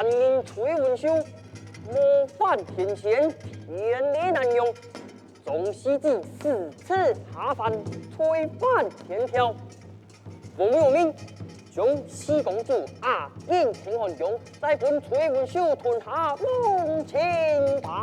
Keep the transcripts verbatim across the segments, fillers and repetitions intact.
人崔文秀，模範天仙，天理難容。 張世子四次下凡，推翻天條。王陽明將四公主押進天寒宮，再分崔文秀吞下弄清盤。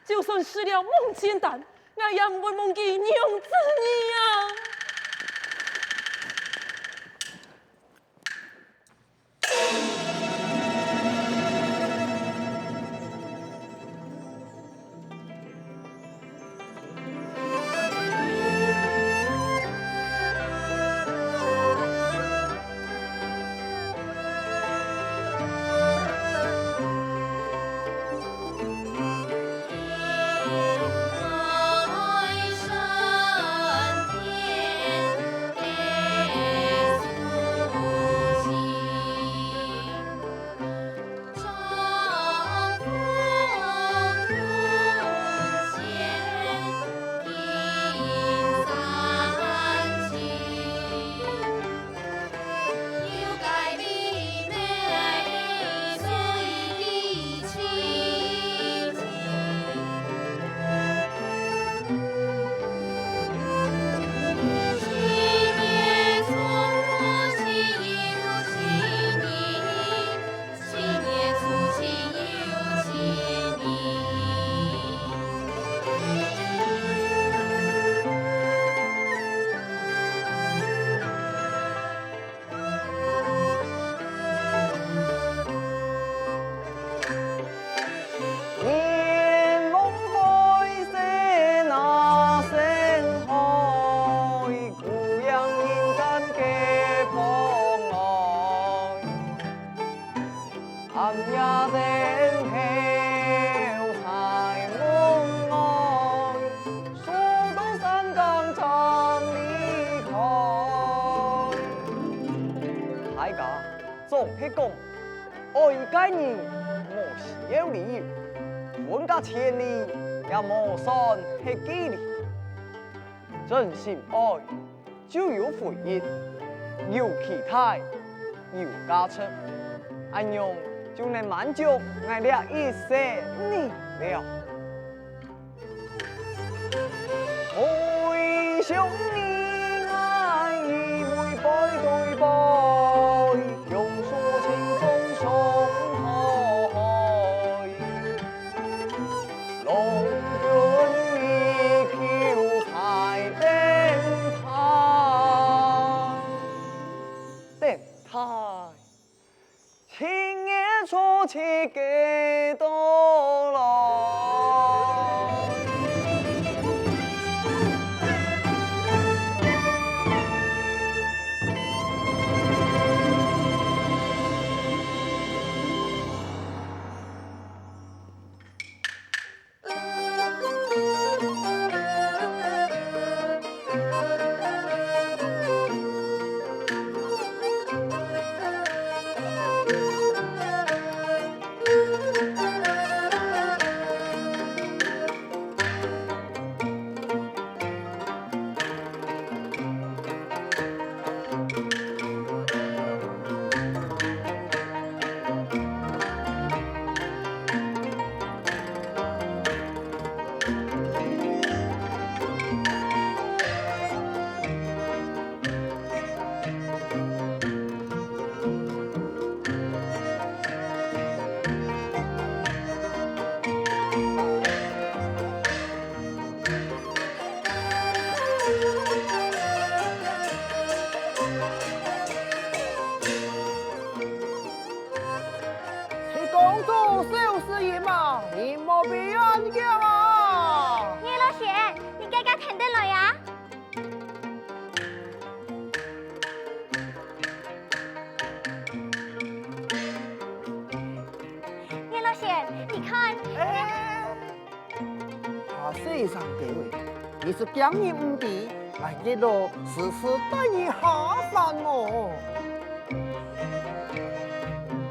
就算食了夢仙丹，𠊎也毋會忘記娘子你啊！大家總係講，愛一個人無需要理由，分隔千里也無算係距離。真心愛， 就有回憶，有期待，有價值，恁樣就能滿足𠊎這一生人了。你講做小事情嘛，你莫比恁樣啊！葉老仙，你該該跈等來啊！ 葉老仙，你看，哎，怕死生个喂，你係驚人毋知，𠊎葉老時時帶你下凡哦。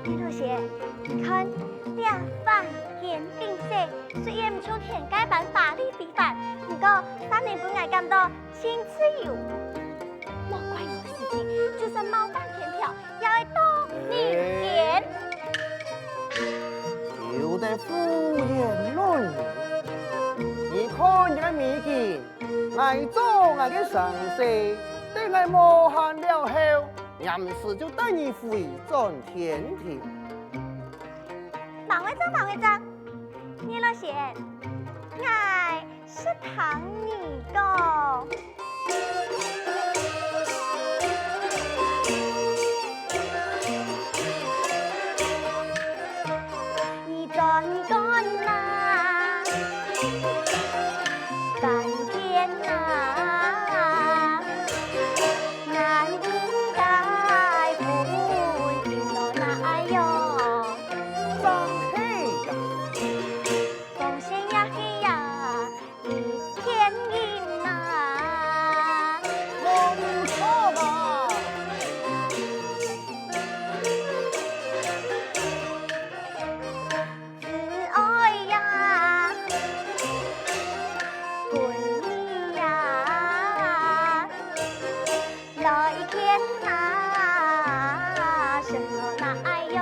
葉老仙，你看，這凡間冰雪雖然毋像天界般華麗非凡，毋過，山林分𠊎感到 盡自由。莫怪我時節，就算冒犯天條，也愛當人間。有得胡言亂語。你看這个美景，𠊎做𠊎个生事，等𠊎無閒了後，臨時就帶你回轉天庭。慢一隻，慢一隻。你來先，𠊎識聽你講。你轉乾啦，翻天啦，難應該分人哪唷。正係呀。講仙也係呀，一片人啊。無毋著啊。自愛呀，分你呀，來牽啊，什麼哪唷。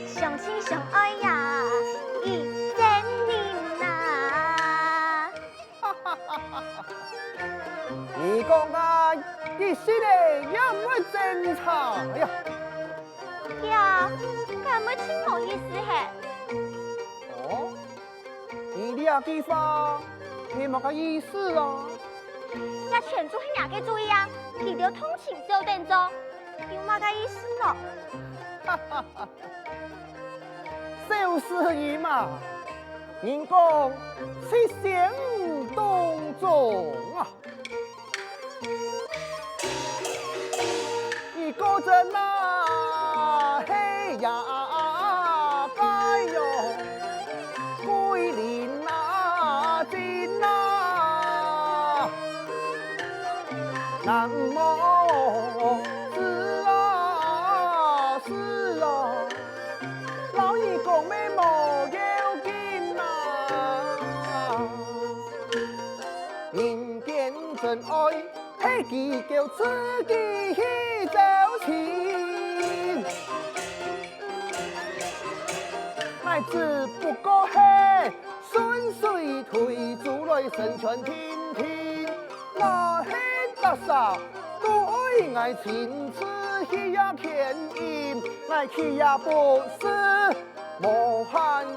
相親相愛呀，一生人啊。你講啊，一息仔也毋會爭差。哎呀，呀，敢會盡無意思嘿？哦， 你這句話係麼个意思啊？這全就係若个主意啊！佢兜動情照等做，有麼个意思無？小師妹嘛，人講七星當中啊！ 你果真啊，係呀該喲，桂林啊，真啊，難無知啊，是啊，摎你講乜無要緊啊。 人間真愛，係佢叫自己去找尋。𠊎只不過係順水推舟來成全定定，若係逐儕都愛𠊎親自去也牽引，𠊎去也不是。 無閒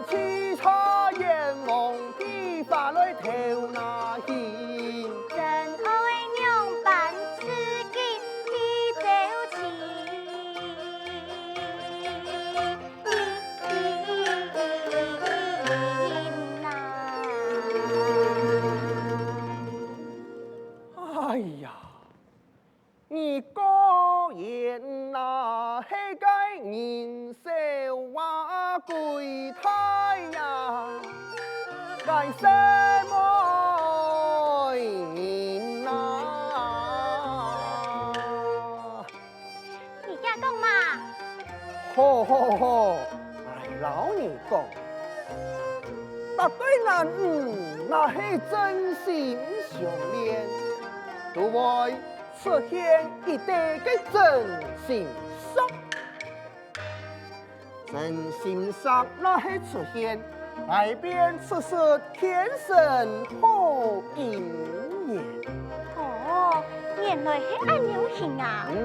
去插鳶黃，比花來投那興。真愛仰般自己去找尋啊！哎呀！ 你果然啊，係該人笑話鬼胎呀，該細妹人啊！你這講嘛？ 好好好，𠊎摎你講，逐對男女若係真心相戀，都會出現一對个真心石。真心石若係出現， 𠊎便出世天生好姻緣。哦，原來係恁樣形啊！嗯，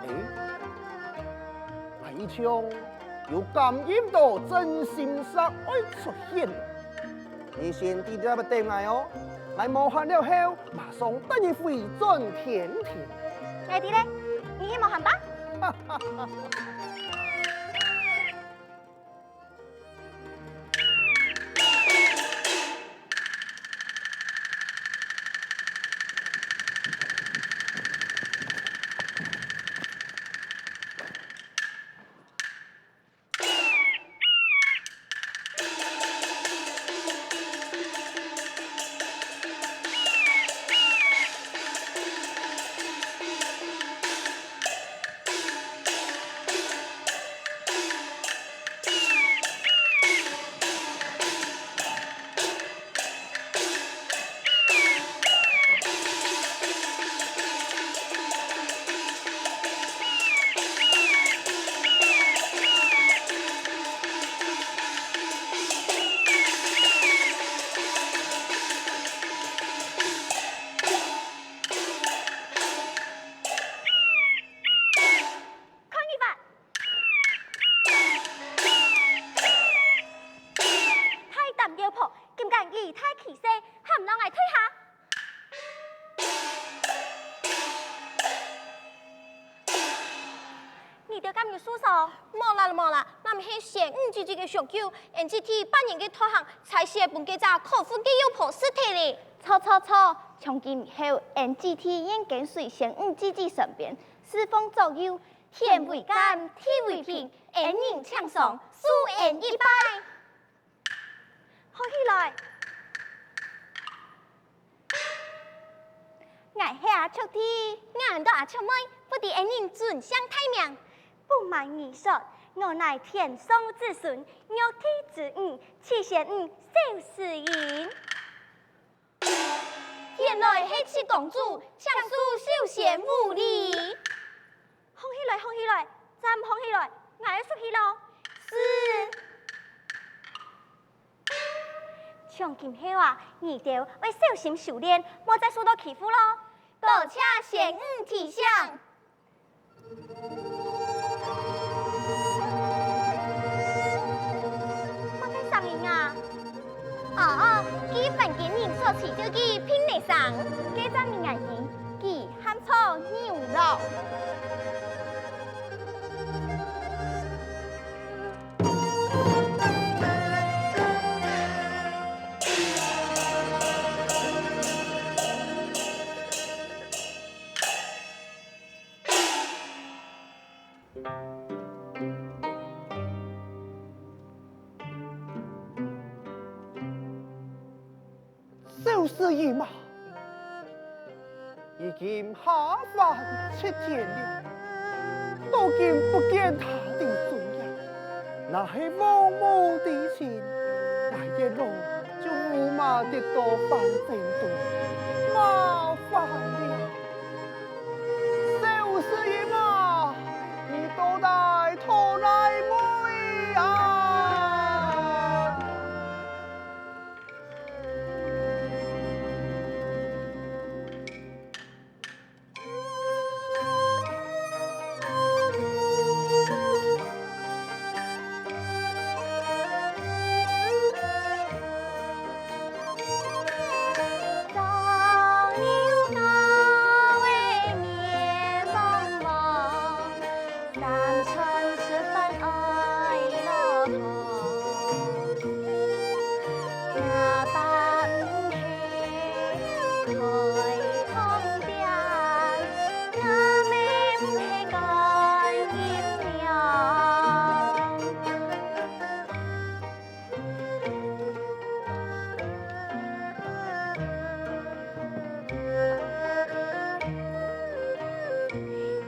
欸，𠊎一像有感應到真心石愛出現。你先在這等𠊎哦，𠊎無閒了後，馬上帶你回轉天庭。𠊎知咧，你去無閒吧？摎𠊎退下！你兜敢有受傷？無啦，無啦，𠊎等係仙女姊姊个宿友，𠊎等姊姊半年个道行，差事分該隻可惡个妖婆食忒哩。錯錯錯，從今後，𠊎等姊姊願跟隨仙女姊姊身邊，侍奉左右，天為鑑，地為憑，恩人請上，受恩一拜。 䟘起來！𠊎係阿叔弟。𠊎安到阿叔妹，不知恩人尊姓大名？不瞞你說，我乃天上之孫，玉帝之女，七仙女小詩音。原來係七公主，請受小仙無禮。 䟘起來，䟘起來，站䟘起來，𠊎愛出去囉。是。從今後啊，你兜愛小心修煉，莫再受到欺負囉。多謝仙女提醒。麼个聲音啊？ 哦，佢凡間人所取笑个貧泥生，該隻人𠊎知，佢喊做牛郎。 小詩音啊，已經下凡七天了，到今不見他的蹤影，若係王母知情，𠊎月老就烏麻跌到凡間肚，麻煩了。 小詩音啊，你到底在哪位啊？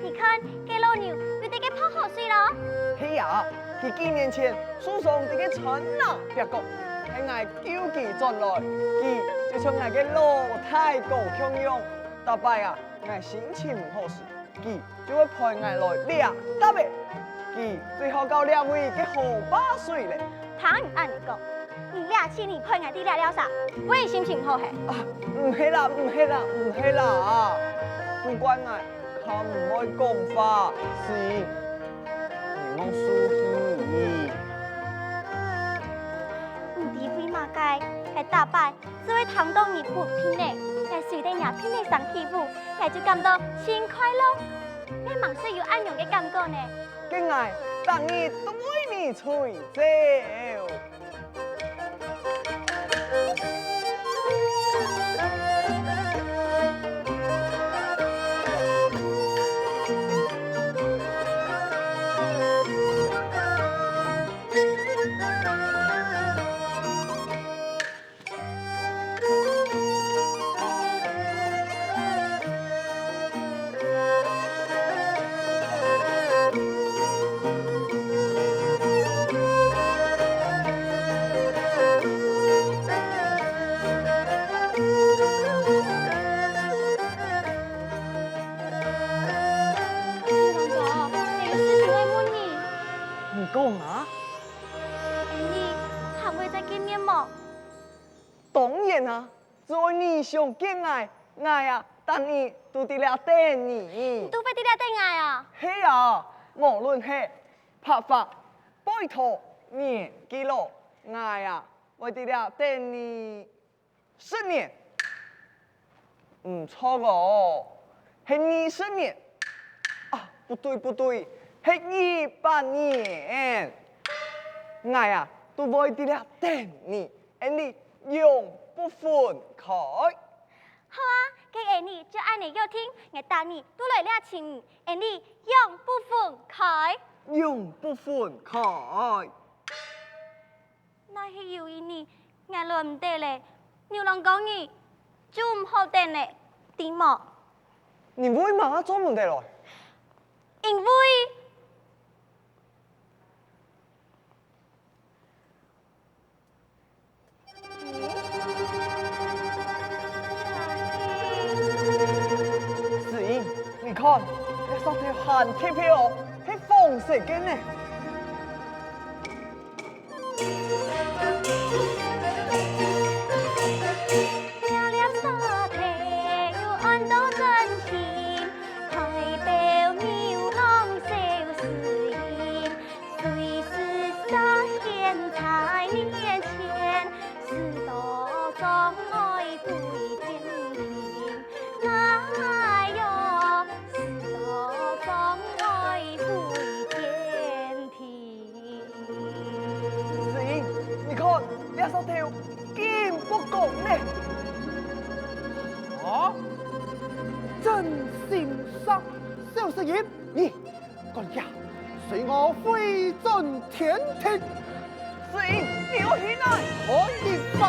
你看，該老牛又在該泡好水囉。係啊，佢幾年前受傷在該山林壁角，係𠊎救佢轉來，佢就像𠊎个老大哥共樣。逐擺啊，𠊎心情毋好時， 佢就會陪𠊎來這搭仔。佢最好到這位个河壩水咧。聽你恁樣講，你這七年陪𠊎在這尞啥？分你心情毋好係？啊，毋係啦，毋係啦，毋係啦！不怪𠊎較毋會講話，係你莫受氣。你知為麼个？係逐擺 就會聽到你發病咧，𠊎隨等若病咧生起舞，𠊎就感到盡快樂。𠊎吂識有恁樣个感覺呢。該𠊎逐日都為你吹奏。你講啊？你還會再見面無？ 當然啊，只愛你想見𠊎，𠊎啊，逐日都在這等你。你都會在這等𠊎啊？係啊，無論係白髮、背頭、年紀老，𠊎啊，會在這等你十年、毋著哦，係二十年。啊，不對，不對，係一百年。𠊎啊，都會在這等你，恁樣永不分開。好啊，該恁樣就恁樣約定，𠊎逐日都來這尋你，恁樣永不分開。永不分開。 若係有一日𠊎來毋得咧，牛郎講你就毋好等咧，知無？你為麼个做毋得來？因為，子英，你看，這石頭還特別哦，係紅色个呢。 子英，你看，這石頭竟發光呢！啊？真心石，小石英，你，趕緊，隨我飛轉天庭！子英，你愛去哪？看你反！